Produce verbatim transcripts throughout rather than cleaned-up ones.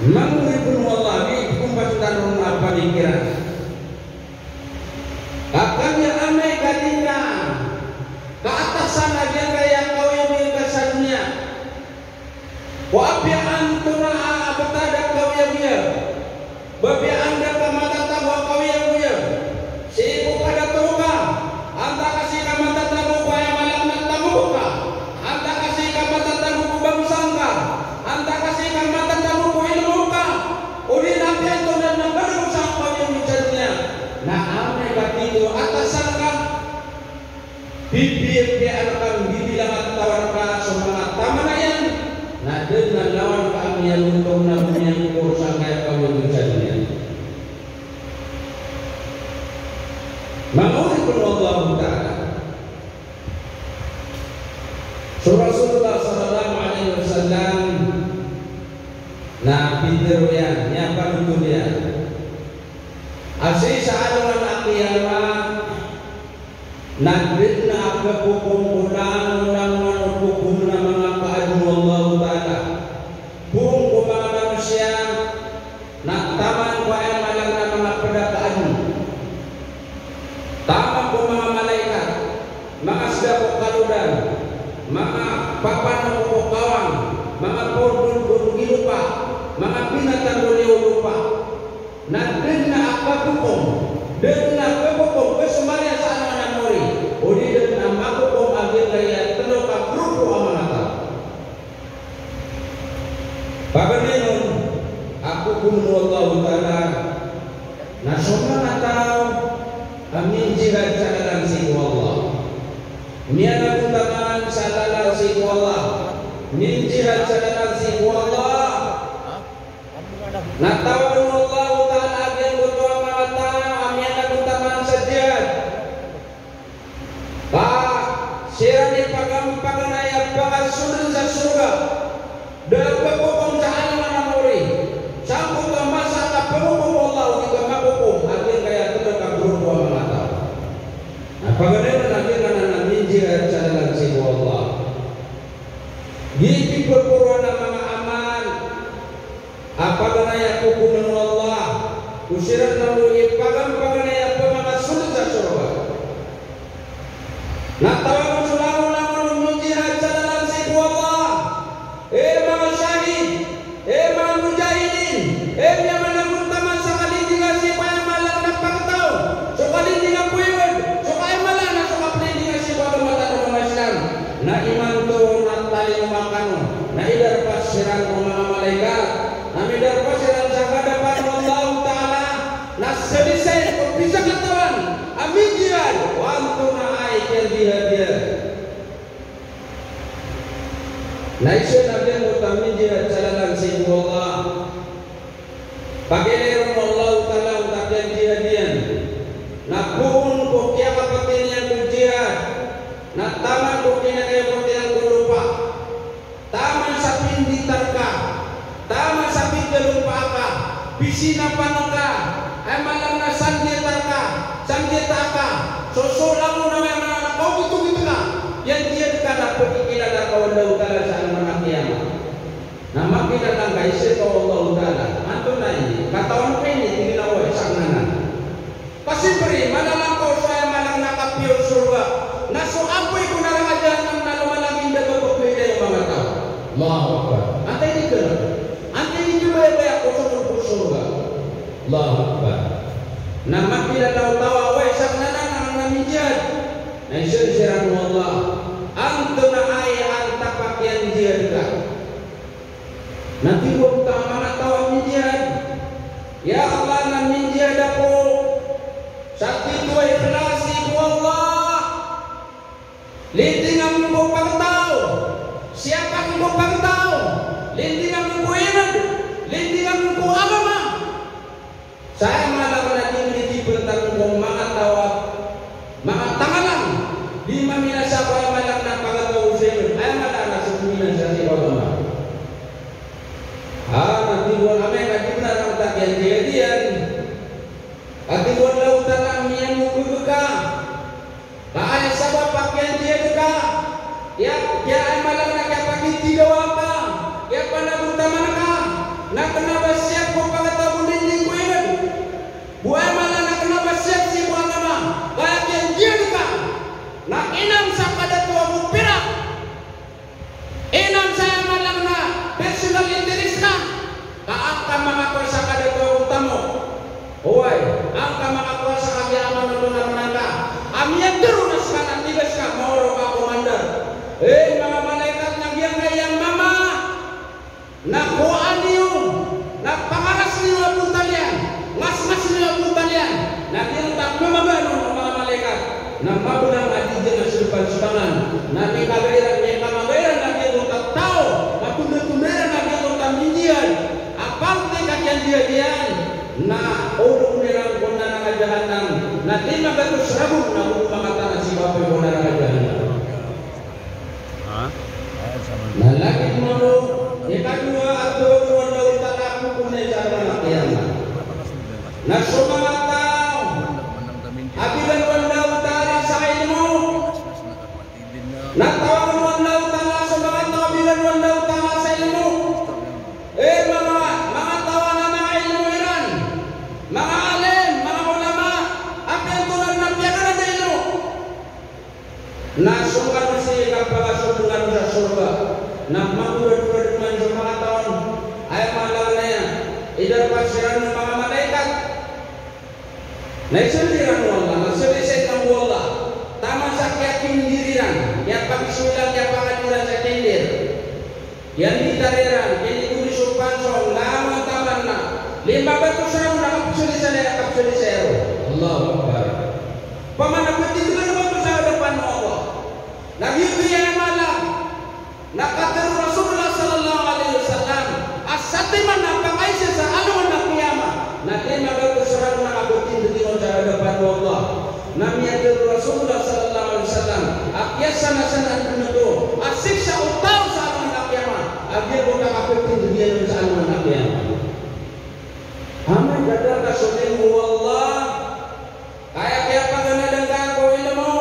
Manga oripn o Allah, di ko mbasan tano a pamikiran. Ka kaniya amay ka di nga kaatasan a giyangkaya kaoyagoyag ka sa doniya. Ko apiya antonaa a btad a kaoyagoyag. Ba apiya anda ka matatago a kaoyagoyag. Sii ko kadato ka. Antaa ka sii ka matatago ko aya maana na tago ka. Antaa ka sii ka matatago ko bangsa ngka. Antaa ka sii ka matatago ko ilmo ka. Odi na apiya antonaa na kadato sa kaoyagoyag sa doniya. Na amay ka di ko atasan ka. Pipiya-piyaan ka, bibilangan, tawan ka so manga taman iyan, na da dn a lawan ka a miyagontong na miyangkor sangkaya kaoyagoyag sa doniya. Manga oripn o Allahu Ta'ala. So Rasulullah sallallahu alaihi wasallam na pitharo iyan, miyapanothol iyan a sii sa alongan a kiyamat, na da dn a kakokom ko langon-langon o kokom na manga kaadn o Allahu Ta'ala. Poon ko manga manosiya na taman ko aya maana na manga pd a kaadn. Taman ko manga malaikat, manga sda ko kalodan, manga papanoko ko kawang, manga pordon ko lopa, manga binatang ko liyo lopa. Na da dn a kakokom, da dn a kakokom, ka so mala sa alongan a mori, odi da dn a makokom a giyangkaya tlo ka grupo a manga taw. Paganay on a kokom o Allahu Ta'ala, na so manga taw a minjihad sa lalan sii ko Allah. Miyanagontaman sa lalan sii ko Allah. Minjihad sa lalan sii ko Allah. Na tawagon o Allahu Ta'ala a giyangkoto a manga taw a miyanagontaman sa jihad. Ka siran i pagam-, paganay a pakasold sa sorga. Da a kakokom sa alongan a mori. Sangkoto a masa a kapakokom o Allah, di ka makokom a giyangkaya tlo ka grupo a manga taw. Na paganay on a giyangkanan a minjihad sa lalan sii ko Allah. Di piporoan a manga amal a paganay a kokoman o Allah, ko siran na olo i pagam-, paganay a pamakasold sa sorga. Na tawagon so langon-langon o minjihad sa lalan sii ko Allah. E manga shahid, e manga mujahidin, e miyamanagontaman sa kalindingan sii ko aya maana na pagtaw, so kalindingan ko iman, so aya maana na so kapalindingan sii ko agama tano a manga Islam. Na imanto na talingoma kano, na idarpa siran o manga malaikat, na midarpa siran sa hadapan o Allahu Ta'ala, na salisay ko pizakatawan a minjihad, o antonaa i kiyajihad iyan. Na isa na giyangkoto a minjihad sa lalan sii ko Allah. Pakiilay ron o Allahu Ta'ala o kiyajihad iyan. Na poon ko kiyakapatay niyan ko jihad, na taman ko kinakayapatay iyan ko lopa, taman sa pinditar ka, taman sa pindalopa ka, pisinapan ka, aya maana na sandiyata ka, sandiyata ka, so, so langon a aya maana na kawgitogit ka, iyan, iyan ka na pkikilala ka o Allahu Ta'ala sa alongan a kiyamat. Na makilala ngka i sii ko Allahu Ta'ala. Antonaa i katawan ka ini, tig iyan a oway, sakn anan. Ka siyempre, malalang ka o so aya maana na kapiya o sorga. Na so apoy ko naraka jahannam na lomalagid a ba pkhailay o manga taw. Allahu Akbar. Antaa i di kna, antaa i di khababayaan ko so sorga. Allahu Akbar. Na makilala o taw a oway, sakn anan a manga minjihad. Na isaan siran o Allah. Antonaa i antap a kiyanjihad ka? Na tig o manga taw a minjihad, ya Allah, na minjihad ako sa titho a ikhlas sii ko Allah. Lindingan ko pagtaw, siyapan ko pagtaw, lindingan ko iman, lindingan ko agama. Sa aya maana na di di pntang ko manga taw a manga tangalang, di maminasa ko aya maana na pagataw sa iman, aya maana na so minasa sii ko agama. Ah, na tig o Allah, amay ka di bnar a kiyanjihad iyan, a tig o Allahu Ta'ala, miyanogog ka. Ka aya sabap a kiyanjihad ka, kiya, kiya aya maana na kiyapakitigawa ka, kiyapanago Oway, angka makakowa sa kagiya manoto na manangka. A miyatharo na ska na tig a ska, maoro ka commander. Eh, manga malaikat, na giyangkaya mama na kowaan iyo, na pangaras niyo a bontal iyan, ngasngas niyo a bontal iyan, na giyangkoto a kemabaan on o manga malaikat. Na mabelang a di dn a sdpan sbangan, na miyakagaira, miyakagaira na giyangkoto a taw, matondatonda iran a giyangkoto a minjihad a parte ka kiyanjihad iyan, na orok iran ko naraka jahannam, na lima gatos ragon na go makatana si baboy ko naraka jahannam. Ha? Na lagid mambo, ikadowa a tawagon o Allahu Ta'ala a kokomen sa alongan a qiyamah. Na so manga taw a bigan o Allahu Ta'ala sa ilmo. Na tawagon o Allahu Ta'ala so manga taw a bigan o Allahu Ta'ala sa ilmo. Eh, manga, manga taw a na manga ilmo iran, manga alim, manga ulama, a piyantoran na piyaganad a ilmo. Na so ngka sii kapakasold ngka sa sorga, na magoradorad man so manga taw on, aya maana niyan, idarpa siran o manga malaikat. Na isold iran o Allah, na sold iran o Allah. Taman sa kiyakindir iran, kiyapagisold iran, kiyapangadir iran sa kindir. Iyan di tariran, kini kuri so pansong, langon taman na lima gatos ragon a kapsold sa, a kapsold sa iyaro. Allahu Akbar. Opama na ptindgan o oto sa hadapan o Allah. Na giyoto i aya mala na katharo o Rasulullah sallallahu alaihi wasallam a satiman a pakaisa sa alongan a qiyamah na lima gatos ragon a kaptindg iyan sa hadapan o Allah. Na miyatharo o Rasulullah sallallahu alaihi wasallam a kiyasanasanaan dn oto a siksa o taw sa alongan a qiyamah a giyangkoto a kaptindg iyan sa alongan a qiyamah. Amay ka da ka so ilmo o Allah, ka aya kiyapaganad angka ko ilmo.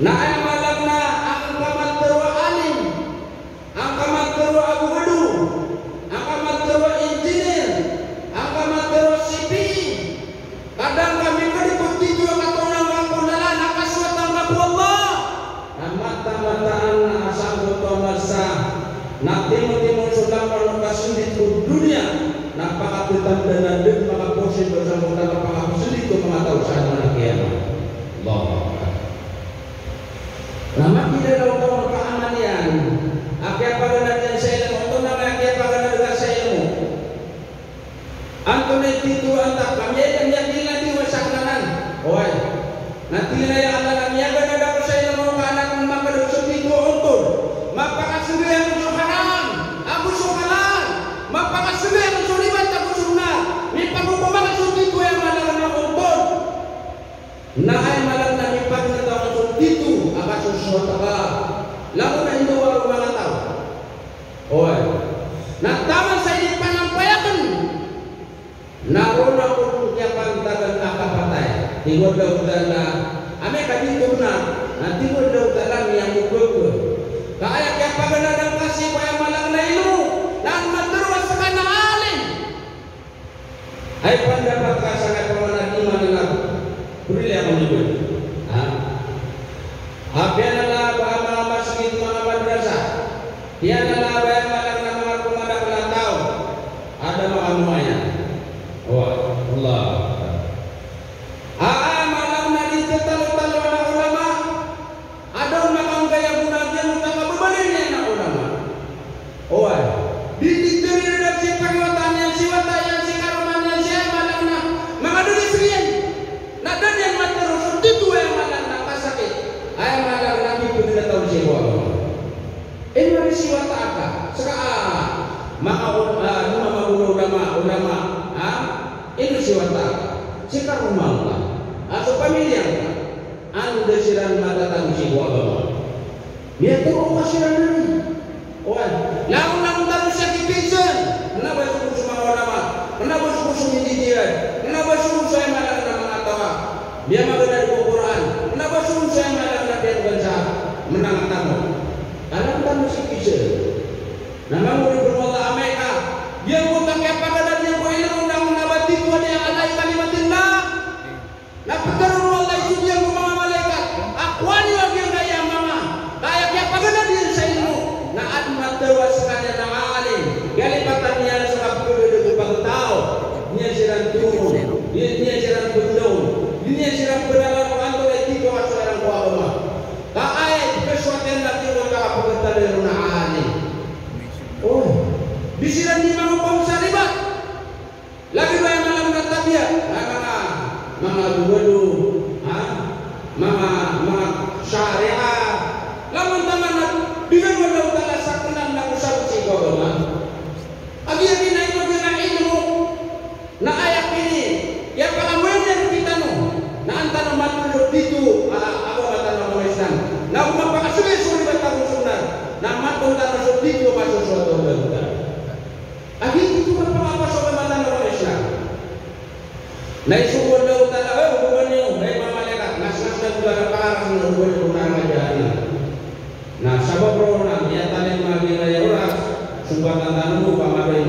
Na aya maana na angka matharo a alim, angka matharo a abogado, angka matharo a engineer, angka matharo a C P E. Kadang ka mipd ko tito a katoona ngka ko lalan a kasowatan ka ko Allah. Na mataan-mataan a sangkoto a masa na timo-timo so langowan o kasndit ko doniya na pakatatanda na dn makaposin o sangkoto a kapakasndit ko manga taw sa alongan a qiyamah. Allahu Akbar. Na makidalaw ka on ka amal iyan a kiyapaganad iyan sa ilmo, oto na manga kiyapaganad ka sa ilmo. Antonaa i tito antaa ka, miyailmo, miyailmo na di wasa knanan. Oway. Na tig iyan a ya Allah, na miyaganad ako sa ilmo ka an ako makadao so tito a ontol. Mapakasgay ako so haram ago so halal. Mapakasgay ako so ribat ago so bnar. Mipagokom ako so tito a aya maana na ontol. Na aya maana na mipagntaw so tito a kasosowat ka. Langon a indawa o manga taw. Oway. Na taman sa inipanampay akn na roo na ko kiyapantagan a kapatay. Tig o Allahu Ta'ala, amay ka di tona, na tig o Allahu Ta'ala miyamogogo. Ka aya kiyapaganad angka sii ko aya maana na ilmo, na an matharo a ska na alim. Ay pandapat ka sa kapamanagiman na puri liya ko niyo. Ha? Apiya na la ba manga masgit, manga madrasa. Apiya na la ba aya maana na manga komadakl a taw. Ada manga moaya. Wa, Allah. A, a, maana na di tatalo-talo a ulama. Adn a manga anggay a gona a giyangkoto a kababaloy niyan a ulama. Oway. Di, di, di, di, di, si pariwata niyan, si wata iyan, si karoma niyan, si aya maana na manga dolis iyan. Na da niyan matharo so tito a aya maana na kasakit. Aya maana na di pd na taw sii ko agama. Ino di si wata ka, ska, a, manga ul-, a, manga ulama, ulama, ha? Ino si wata ka, si karoma ngka, a, so pamilya ngka. Anda siran matatago sii ko agama? Miyatharo ka siran. Oway. Langon, langon tano sa kipinsan. Kna ba so ko so manga ulama. Kna ba so ko so minjijihad. Kna ba so ko so aya maana na manga taw a miyamaganad ko Qur'an. Kna ba so ko so aya maana na piyatogan sa manga taw. Langon tano sa kipinsan. Na manga oripn o Allah, amay ka giyangkoto a kiyapaganad iyan ko ilmo na kna ba tito a di akala i kalimatillah. Na ptharoon o Allah i so giyangkoto a manga malaikat a kowaa niyo a giyangkaya mama, ka aya kiyapaganad iyan sa ilmo na adn a matharo a skaniyan a alim, kiyalipatan iyan sa kapkhagadad ko pagtaw, niyan siran to Na isogo o Allahu Ta'ala, eh, ogoman iyo, hay manga malaikat, nasnasa ko ba sa pakaras na ogoman iyo ko naraka jahannam. Na sabap roo na miyatalingoma giyangkaya oras, sombatan tano bo, pamatoy